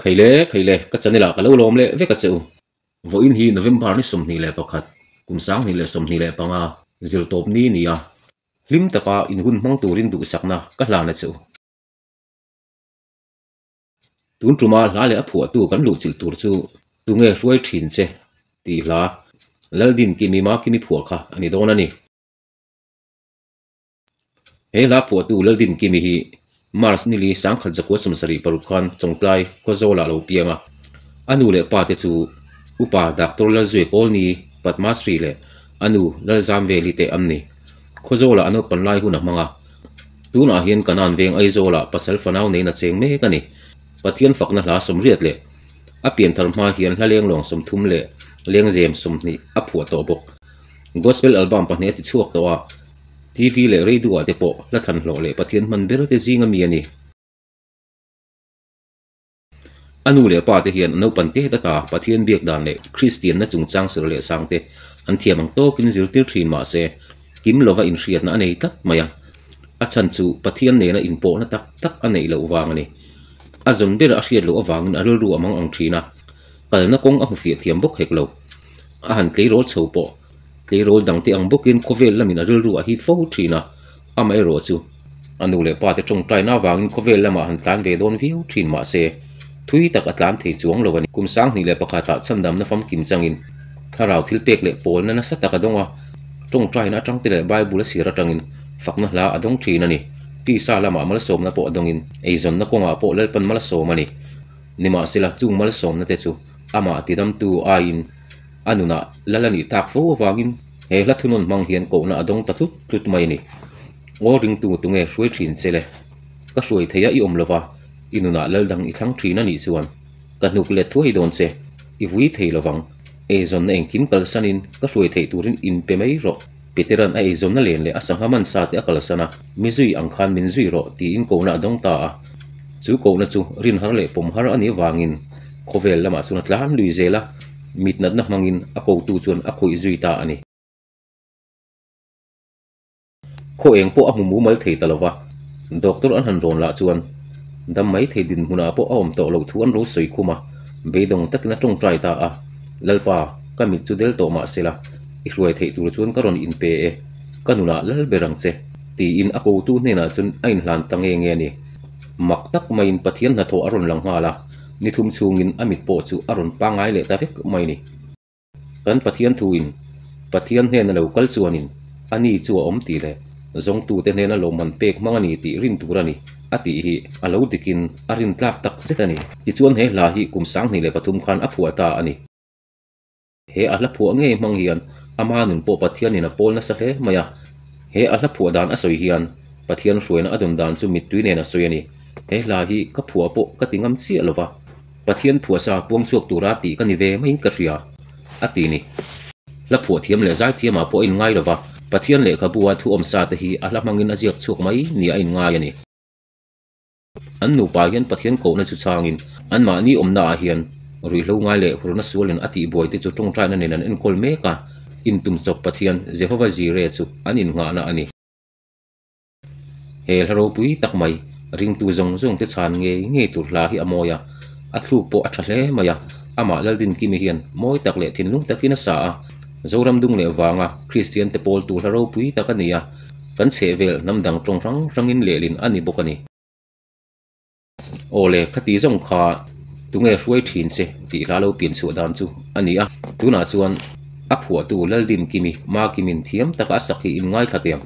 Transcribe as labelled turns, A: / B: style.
A: Khaile khaile ka channel ah ka lo lawm leh vek a che u. Vawiin hi November ni 21, kum 2025 zirtawp ni ni a, hlim taka in hun hmang turin duhsakna ka hlan a che u. Tun tuma hla leh a phuahtu kan luhchilh tur chu tunge hruai thin che tih hla Laldin Kimi Makimi phuah kha a ni dawn a ni. He hla phuahtu Laldin Kimi hi March nili 1976 khan Chawngtlai Khawzawlah a lo piang a. A nu leh pa te chu Upa Doctor Lalzue Kawlni Padmasri leh a nu Lalzamveli te an ni. Khawzawlah a naupan lai hun a hmang a. Tunah hian Kanan veng Aizawlah pasal fanau neiin a cheng mek a ni. Pathian fakna hla 80 leh a pianthar hma hian hla lenglawng 30 leh lengzem 20 a phuah tawh bawk. Gospel album pahnih a ti chhuak tawh a, TV leh radio ah te pawh hla than hlawh leh Pathian hman ber te zing ami a ni. A nu leh pa te hian a naupan te ata Pathian biak dan leh Kristianna chungchang sir leh sang te an thiam ang tawkin zirtir thin mah se, kim lova inhriatna a nei tlat mai a. A chhan chu Pathian nena inpawhna tak tak a neih loh vang a ni. A zawn ber a hriat loh avangin a rilru a mang ang thin a, kalna kawng a hmu fiah thiam bawk hek lo. A han tleirawl chho pawh tleirawl dangte ang bawkin khawvel lamin a rilru a hip fo thin a, amaherawh chu a nu leh pate tawngtaina avangin khawvel lamah han tlan ve dawn viau thin mah se thui tak a tlan thei chuang lo a ni. Kum 2001 ah chhandamna famkim changin thlarau thil pek leh pawlna nasa tak a dawng a, tawngtaina atangte leh Bible a chhiar atangin fakna hla a dawng thin a ni. Tisa lamah malsawmna pawh a dawngin eizawnna kawngah pawh Lalpan malsawm a ni. Nimahsela chung malsawmna te chu amah tidamtu aiin a nunah lal a nih tak fo avangin he hla thunawn hmang hian kohna a dawng ta tlut tlut mai a ni. Aw ringtu tunge hruai thin che le? Ka hruai theia i awm lova, i nunah lal dang i thlang thin a nih chuan ka hnuk let thuai dawn che, i vui thei lovang. Eizawnna engkim kalsanin ka hruai theih turin in pe mai rawh. Peteran a eizawnna len leh a sangha mansa te a kalsan a, mi zui ang khan min zui rawh tiin kohna a dawng ta a. Chu kohna chu rin har leh pawm har a nih avangin khawvel lamah chuan a tlan lui zel a, mitnatna hmangin a kotu chuan a khawih zui ta a ni. Khaw eng pawh a hmu mumal thei ta lova, doctor an han rawn lah chuan dam mai thei dinhmunah pawh a awm tawh loh thu an ro sawi khum a, beidawng takin a tawngtai ta a, Lalpa, ka mit chu del tawh mah sela, i hruai theih tur chuan ka rawn inpe e, ka nunah lal ber ang che, tiin a kotu hnenah chuan a inhlan ta nge nge a ni. Mak tak maiin Pathian hnathawh a rawn lang nghal a, ni thum chhungin a mit pawh chu a rawn pangngai leh ta vek mai a ni. Kan Pathian thuin Pathian hnena lo kal chuanin a ni chu a awm tih leh zawngtute hnena lawmman pek hmang a ni tih rin tur a ni a tih hi a lo dikin a rin tlak tak zet a ni. Tichuan he hla hi kum 2003 khan a phuah ta a ni. He a hla phuah ngei hmang hian ama nun pawh Pathianin a pawl nasa hle mai a. He a hla phuah dan a sawi hian Pathian hruaina a dawn dan chu mittui nen a sawi a ni. He hla hi ka phuah pawh ka ti ngam chiah lo va. Pathian phuahsa puang chhuak tura tih ka ni ve maiin ka hria, a ti ni. Hla phuah thiam leh zai thiamah pawh a inngai lo va, Pathian lehkhabu a thu awmsa te hi a hla hmangin a ziak chhuak mai ni a inngai a ni. An nupa hian Pathian kohna chu changin anmahni awmnaah hian ruihhlo ngai leh hurna sualin a tihbuai te chu tawngtaina nen an enkawl mek a, intumchawp Pathian, Jehovah Jireh chu an innghahna a ni. He hla ropui tak mai, ringtu zawng zawng te chhan ngei ngei tur hla hi a mawi a, a thluk pawh a tha hle mai a, amah Laldinkimi hian mawi tak leh thinlung takin a sa a, Zoram dung leh vanga Kristian te pawl tur hla ropui tak a ni a, kan chhehvel hnam dang tawng hrang hrangin lehlin a ni bawk a ni. Awle, khati zawng kha tunge hruai thin che tih hla lo pian chhuah dan chu a ni a, tunah chuan a phuahtu Laldinkimi, Makimin thiam taka a sak hi in ngaithla teh ang.